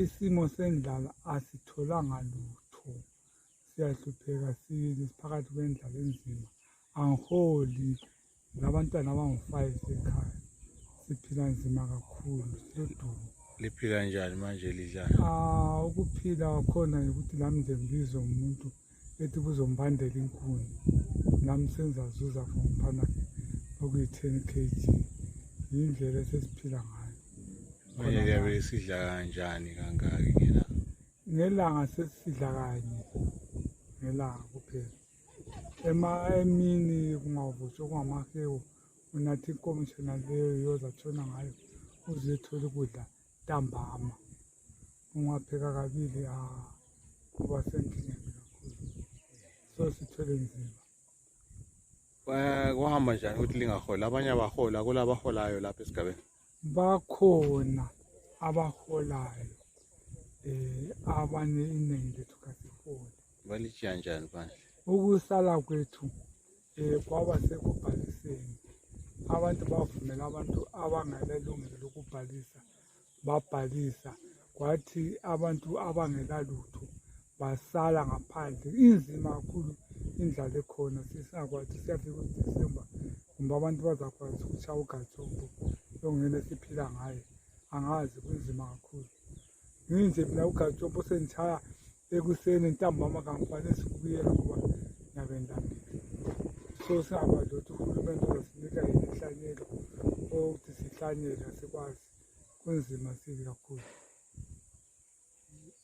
isimo sendlala asitholanga lutho, siyahlupheka sibili siphakathi kwendlala enzima, angiholi labantwana abangu-5 ekhaya, siphila nzima kakhulu, silodumo. Liphila njani manje lidlala? Ukuphila kwakhona ukuthi nami nje ngibizwe umuntu ethi kuzombandela inkuni, nami sengizazuza for umphana okuyi-10 kg, yindlela esesiphila ngayo. Manje liyabe sidla kanjani kangaki ngelanga? Ngelanga sesidla kanye ngelanga kuphela. Emini kungavutshwa kungamahewu, unathi inkomishana leyo yozatshona ngayo uzethole ukudla ntambama. Ungapheka kabili kuba senkingeni kakhulu, so sithwele nzima. Kuhamba njani ukuthi lingaholi? Abanye abahola, kulabaholayo lapha esigabeni? Bakhona abaholayo, abanye iningi lethu kasiholi. Balitshiya njani phandle? Ukusala kwethu kwaba sekubhaliseni. Abantu bavumela abantu abangelalungelo lokubhalisa babhalisa, kwathi abantu abangelalutho basala ngaphandle. Inzima kakhulu indlala ekhona, sisingakwazi siyafika uDisemba kumbe abantu bazakwazi ukushaya ugatsombo yongena esiphila ngayo. Angazi kunzima kakhulu. Nginje mina ugatsombo sengitshaya ekuseni ntambama kangifanele sikubuyela ngoba ngiyabe ngilambile. So singakwazi ukuthi uhulumeni uzosinika yini inhlanyelo ukuthi sihlanyele, asikwazi. Kunzima sibi kakhulu.